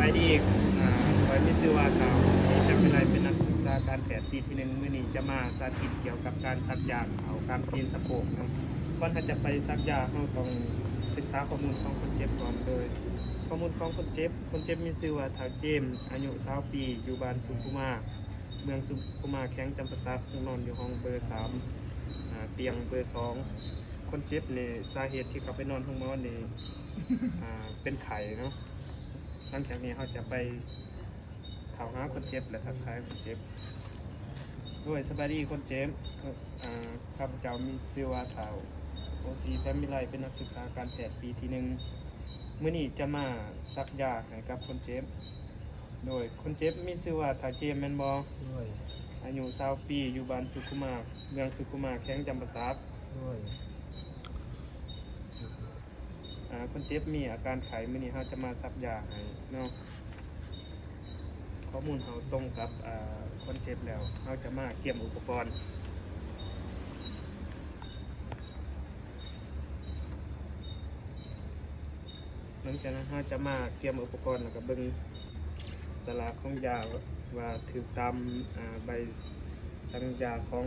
ສະບາຍດີ ອາ ຂ້ອຍມີຊື່ວ່າ ທ້າວ ສີ ຈຳວິໄລ ເປັນນັກສຶກສາການແພດປີທີໜຶ່ງ. ມື້ນີ້ຈະມາສາທິດກ່ຽວກັບການສັກຢາເອົາກາມຊີ້ນສະໂພກເນາະ. ກ່ອນເຮົາຈະໄປສັກຢາ ເຮົາຕ້ອງສຶກສາຂໍ້ມູນຂອງຄົນເຈັບກ່ອນ. ໂດຍຂໍ້ມູນຂອງຄົນເຈັບ, ຄົນເຈັບມີຊື່ວ່າ ທ້າວ ເຈມ ອາຍຸ ຊາວ ປີ ຢູ່ບ້ານສຸຂຸມາ ເມືອງສຸຂຸມາ ແຂວງຈຳປາສັກ, ນອນຢູ່ຫ້ອງເບີ ສາມ ອາ ຕຽງເບີ ສອງ. ຄົນເຈັບນີ້ ສາເຫດທີ່ເຂົາໄປນອນໂຮງໝໍນີ້ ອາ ເປັນໄຂ້ເນາະ. ຫຼັງຈາກນີ້ເຮົາຈະໄປເຂົ້າຫາຄົນເຈັບ ແລະ ທັກທາຍຄົນເຈັບ. ໂດຍ ສະບາຍດີຄົນເຈັບ. ເອີ ອາ ຂ້າພະເຈົ້າມີຊື່ວ່າ ທ້າວ ໂອຊີ ແພມວິໄລ ເປັນນັກສຶກສາການແພດປີທີໜຶ່ງ. ມື້ນີ້ຈະມາສັກຢາໃຫ້ກັບຄົນເຈັບ. ໂດຍ ຄົນເຈັບມີຊື່ວ່າ ທ້າວ ເຈມ ແມ່ນບໍ່? ໂດຍ ອາຍຸ ຊາວ ປີ ຢູ່ບ້ານສຸຂຸມາ ເມືອງສຸຂຸມາ ແຂວງຈຳປາສັກ. ໂດຍ ອາ ຄົນເຈັບມີອາການໄຂ້, ມື້ນີ້ເຮົາຈະມາສັກຢາໃຫ້ເນາະ. ຂໍ້ມູນເຮົາຕົງກັບ ອາ ຄົນເຈັບແລ້ວ, ເຮົາຈະມາກຽມອຸປະກອນ. ຫຼັງຈາກນັ້ນເຮົາຈະມາກຽມອຸປະກອນ ແລ້ວກໍເບິ່ງສະຫຼາກຂອງຢາວ່າຖືກຕາມ ອາ ໃບສັ່ງຢາຂອງ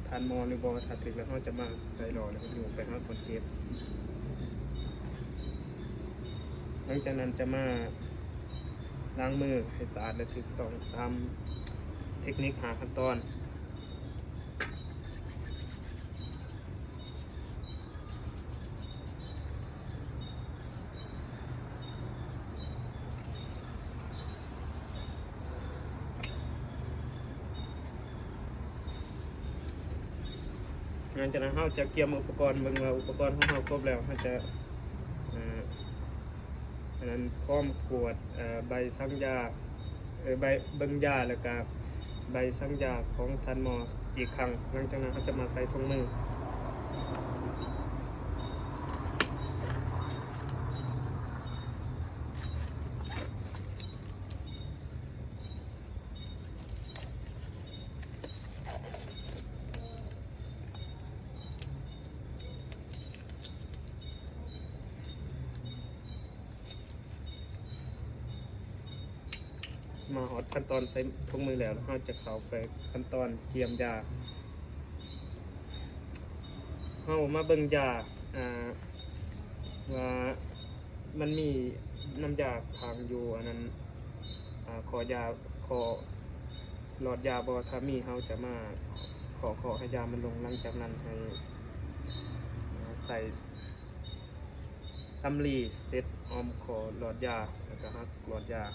ທ່ານໝໍຫຼືບໍ່. ຖ້າຖືກແລ້ວ ເຮົາຈະມາໃສ່ຫຼໍ້ ແລ້ວກໍຍູ້ໄປຫາຄົນເຈັບ. ຫຼັງຈາກນັ້ນຈະມາລ້າງມືໃຫ້ສະອາດ ແລະ ຖືກຕ້ອງຕາມເທັກນິກຫ້າຂັ້ນຕອນ. ຫຼັງຈາກນັ້ນເຮົາຈະກຽມອຸປະກອນ, ເບິ່ງວ່າອຸປະກອນຂອງເຮົາຄົບແລ້ວ ເຮົາຈະ ເອີ ອັນນັ້ນ ພ້ອມກວດ ເອີ ໃບສັ່ງຢາ ເອີ ໃບເບິ່ງຢາ ແລ້ວກະໃບສັ່ງຢາຂອງທ່ານໝໍອີກຄັ້ງ. ຫຼັງຈາກນັ້ນເຮົາຈະມາໃສ່ຖົງມື. ມາຮອດຂັ້ນຕອນໃສ່ຖົງມືແລ້ວ, ເຮົາຈະເຂົ້າໄປຂັ້ນຕອນກຽມຢາ. ເຮົາມາເບິ່ງຢາ ອ່າ ວ່າມັນມີນ້ຳຢາຄ້າງຢູ່ອັນນັ້ນ ອ່າ ຂໍ້ຢາ ຂໍ້ຫຼອດຢາບໍ່. ຖ້າມີ ເຮົາຈະມາເຄາະ ເຄາະໃຫ້ຢາມັນລົງ. ຫຼັງຈາກນັ້ນໃຫ້ ອ່າ ໃສ່ ສຳລີເຊັດອ້ອມຂໍ້ຫຼອດຢາ ແລ້ວກໍຫັກຫຼອດຢາ.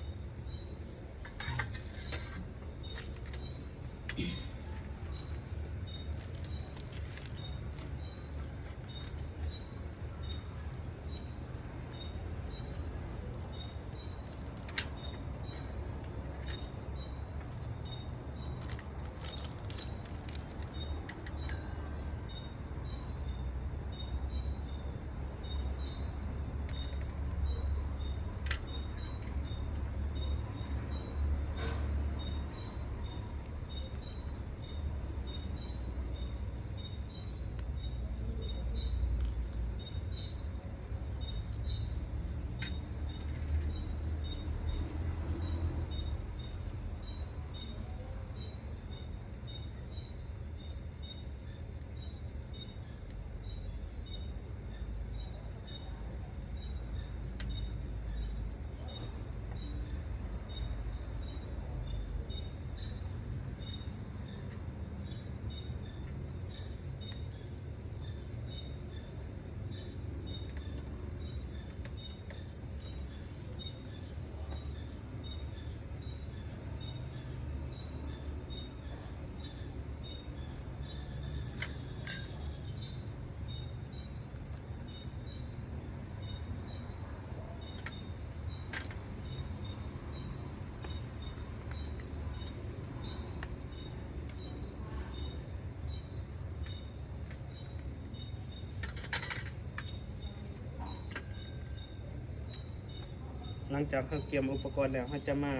ຫຼັງຈາກເຮົາກຽມອຸປະກອນແລ້ວ, ເຮົາຈະມາ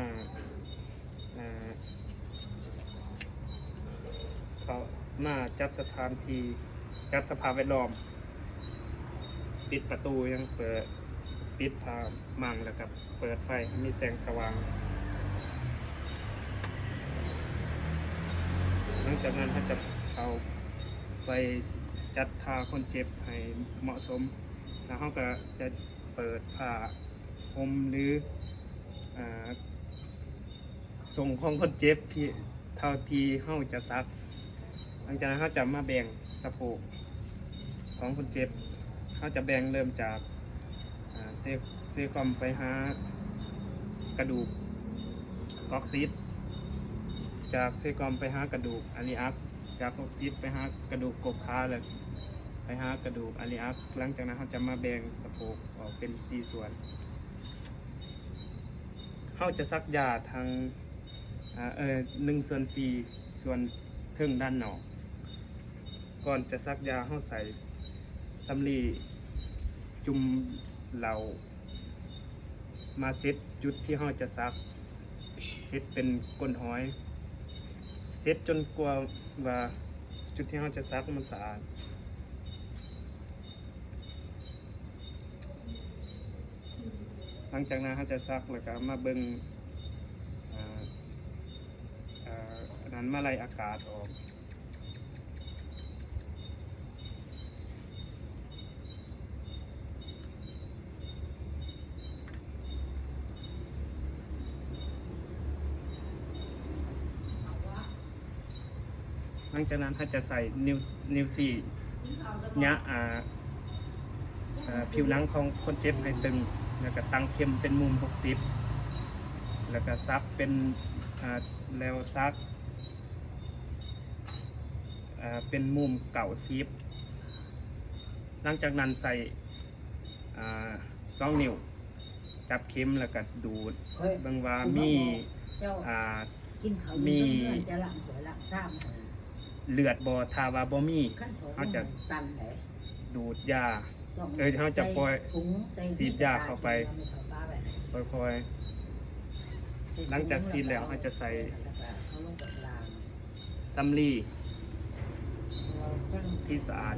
ອ່າ ເຂົ້າມາຈັດສະຖານທີ່ ຈັດສະພາບແວດລ້ອມ, ປິດປະຕູຫຍັງ ເປີດ ປິດຜ້າໝັ້ງ ແລ້ວກໍເປີດໄຟໃຫ້ມີແສງສະຫວ່າງ. ຫຼັງຈາກນັ້ນເຮົາຈະເອົາໄປຈັດທ່າຄົນເຈັບໃຫ້ເໝາະສົມ ແລ້ວເຮົາກໍຈະເປີດຜ້າຫົ່ມ ຫຼື ອາ ສົ້ນຂອງຄົນເຈັບທີ່ ເທົ່າທີ່ເຮົາຈະສັກ. ຫຼັງຈາກນັ້ນເຮົາຈະມາແບ່ງສະໂພກຂອງຄົນເຈັບ. ເຮົາຈະແບ່ງເລີ່ມຈາກ ອາ ເຊ ເຊຄອມໄປຫາກະດູກກອກຊິດ, ຈາກເຊຄອມໄປຫາກະດູກອາລີອັກ, ຈາກກອກຊິດໄປຫາກະດູກກົກຂາ ແລະ ໄປຫາກະດູກອາລີອັກ. ຫຼັງຈາກນັ້ນເຮົາຈະມາແບ່ງສະໂພກອອກເປັນສີ່ສ່ວນ. ເຮົາຈະສັກຢາທັງ ອາ ເອີ ໜຶ່ງສ່ວນສີ່ ສ່ວນເທິງດ້ານນອກ. ກ່ອນຈະສັກຢາ ເຮົາໃສ່ສຳລີຈຸ່ມເຫຼົ້າມາເຊັດຈຸດທີ່ເຮົາຈະສັກ ເຊັດເປັນກົ້ນຫອຍ ເຊັດຈົນກວ່າວ່າຈຸດທີ່ເຮົາຈະສັກມັນສະອາດ. ຫຼັງຈາກນັ້ນເຮົາຈະສັກ ແລ້ວກໍມາເບິ່ງ ອາ ອາ ອັນນັ້ນ ມາໄລ່ອາກາດອອກ. ຫຼັງຈາກນັ້ນເຮົາຈະໃສ່ນິ້ວ ນິ້ວຊີ້ຫຍາ ອາ ອາ ຜິວໜັງຂອງຄົນເຈັບໃຫ້ຕຶງ ແລ້ວກໍຕັ້ງເຂັມເປັນມຸມຫົກສິບ ແລ້ວກໍສັກເປັນ ອາ ແລ້ວສັກ ອາ ເປັນມຸມເກົ້າສິບ. ຫຼັງຈາກນັ້ນໃສ່ ອາ ສອງນິ້ວ ຈັບເຂັມແລ້ວກໍດູດເບິ່ງວ່າມີ ອາ ມີເລືອດບໍ່. ຖ້າວ່າບໍ່ມີ ເຮົາຈະດູດຢາ ເອີ ເຮົາຈະປ່ອຍ ສີດຢາເຂົ້າໄປຄ່ອຍໆ. ຫຼັງຈາກສີດແລ້ວ ເຮົາຈະໃສ່ ສຳລີທີ່ສະອາດ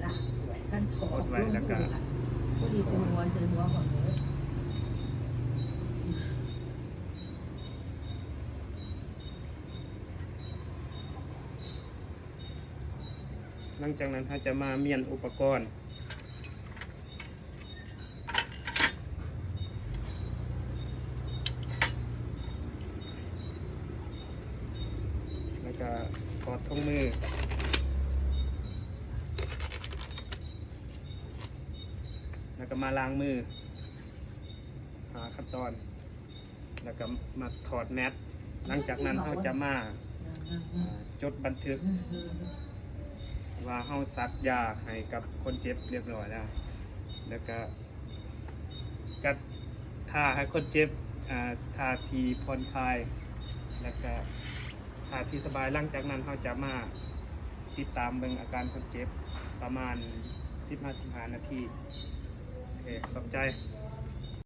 ກົດໄວ້ ແລ້ວກະ ຫຼັງຈາກນັ້ນເຮົາຈະມາມ້ຽນອຸປະກອນ ແລ້ວກະຖອດຖົງມື ແລ້ວກະມາລ້າງມື ຫ້າຂັ້ນຕອນ ແລ້ວກະມາຖອດແມັດ. ຫຼັງຈາກນັ້ນເຮົາຈະມາ ອາ ຈົດບັນທຶກວ່າເຮົາສັກຢາໃຫ້ກັບຄົນເຈັບຮຽບຮ້ອຍແລ້ວ ແລ້ວກະ ຈັດທ່າໃຫ້ຄົນເຈັບ ອາ ທ່າທີ່ຜ່ອນຄາຍ ແລ້ວກະທ່າທີ່ສະບາຍ. ຫຼັງຈາກນັ້ນເຮົາຈະມາຕິດຕາມເບິ່ງອາການຄົນເຈັບປະມານສິບຫາສິບຫ້ານາທີ. ໂອເຄ ຂອບໃຈ.